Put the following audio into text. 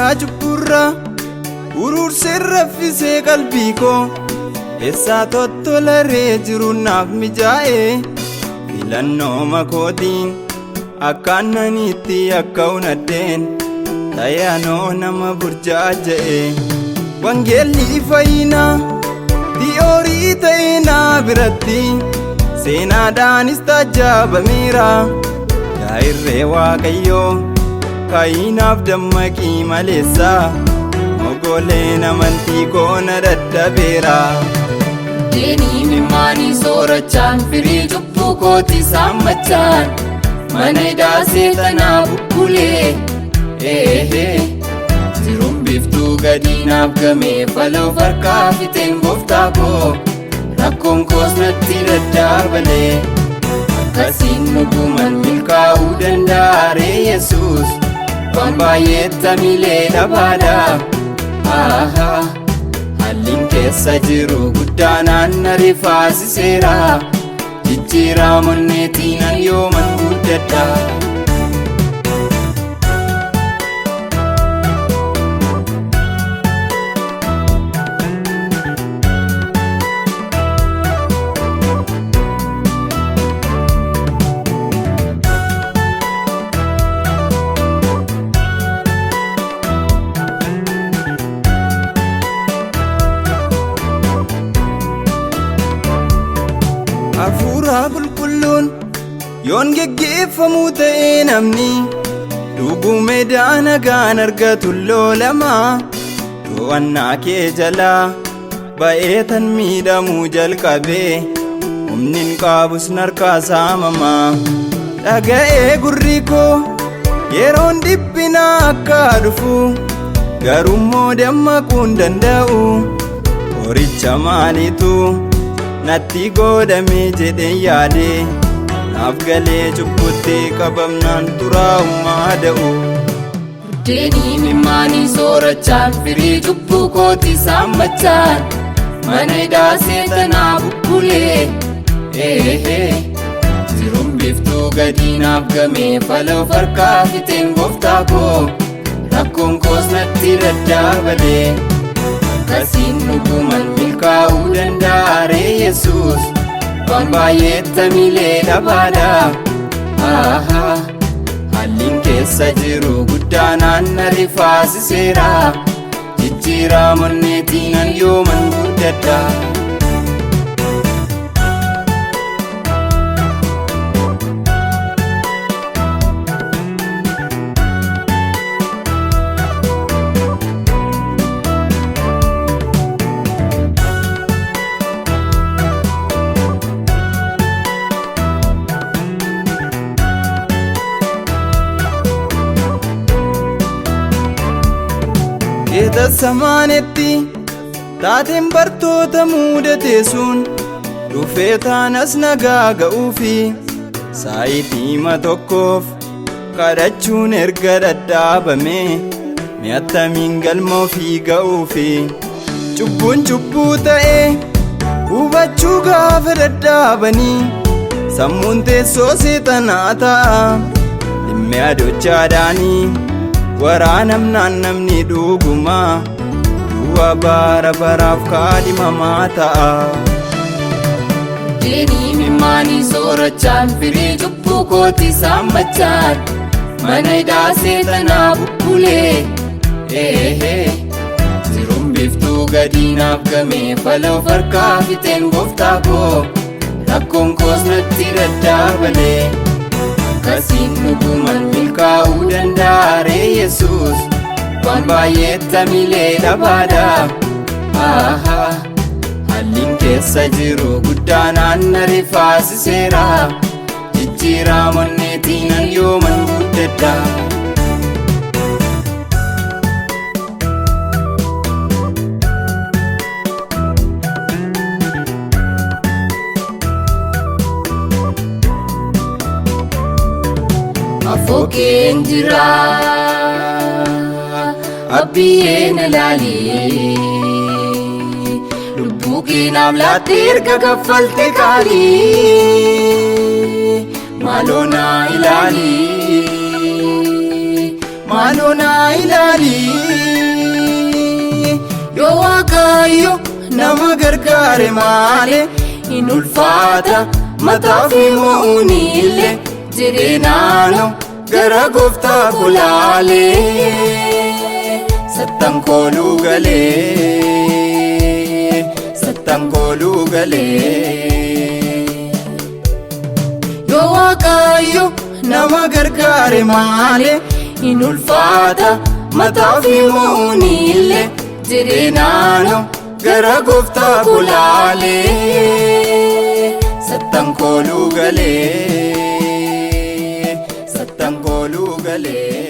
Hidhaa cubburraa uruursee raffisee qalbii koo eessaa tottolaree jiru naaf mijaa'e filannoo makootiin akkaan naniitti akka unaddeen tayaanoo nama burjaaja'e wangeelli fayyinaa tiyoorii ta'e naa biratti seenaadhaanis taajjabameera yaa'irree waaqayyoo kaayinaaf dammaqii maleessa mogoleen amantii koo na dadhabeera. Deenii mimmaanii soorachaan firii cubbuu kooti saammachaan mana hidhaa seexanaa bubbulee eehee jiruun biiftuu gadi naaf gamee faloo farkaa fiteen gooftaa koo rakkoon koos natti daddabalee akkasiin dhuguman milkaa'uu danda'a ree Yesuus waan baay'eetta milee dhabaadha. Ahaa. Halliin keessa jiru guddaa naan na rifaasiseera. Jijjiiraa monneetiin an yooman guddadha. Hafuura qulqulluun yoon geggeeffamuu ta'ee namni dhugume daanagaan argatu loolama to'annaa kee jalaa ba'ee tan miidhamuu jalqabee humnin qaabus narkaa saamama dhaga'ee gurri koo yeroon dhiphinaa akka dhufu garummoo dammaquu hin danda'u qoricha maaliitu natti godhame jedheen yaade naaf galee cubbutti qabamnaan xuraa'ummaa da'u. Deenii mimmaanii soorachaan firii cubbuu kooti saammachaan mana hidhaa seexanaa bubbulee eehee jiruun biiftuu gadi naaf gamee faloo farkaa fiteen gooftaa koo rakkoon koos natti daddabalee akkasiin dhuguman milkaa'uu danda'a ree Yesuus waan baay'eetta milee dhabaadha. Ahaa. Halliin keessa jiru guddaa naan na rifaasiseera. Jijjiiraa monneetiin an yooman guddadha. Geetsamaanetti taateen bartoota muudate sun dhufee taanas nagaa ga'uufi saayitii tokkoof kadhachuun erga dadhaabame mi'attamiin galma ofii ga'uufi cubbuun cubbuu ta'ee hubachuu gaafa dadhaabanii sammuun teessoo seexanaa ta'a dhimmi adochaadhaanii waraanamnaan namni dhuguma du'a bara baraaf kaadhimamaa ta'a. Deenii mimmaanii soorachaan firii cubbuu kooti saammachaan mana hidhaa seexanaa bubbulee eehee jiruun biiftuu gadi naaf gamee faloo farkaa fiteen gooftaa koo rakkoon koos natti daddabalee akkasiin dhuguman milkaa'uu danda'a ree Yesuus waan baay'eetta milee dhabaadha. Ahaa. Halliin keessa jiru guddaa naan na rifaasiseera. Jijjiiraa monneetiin an yooman guddadha. Afokeen jira abbiyyeen ilaali lubbuu keenaaf laattee erga kaffalte qaalii maaloo naa ilaali. Maaloo naa ilaali. Yoo Waaqayyo nama gargaare maale hin ulfaata mataa fi mo'uun illee jedhee naannoo gara gooftaa kulaalee sattan kooluu galee sattan kooluu galee. Yoo Waaqayyo nama gargaare maale hin ulfaata mataa fi mo'uun illee jedhee naannoo gara gooftaa kulaalee sattan kooluu galee sattan kooluu galee.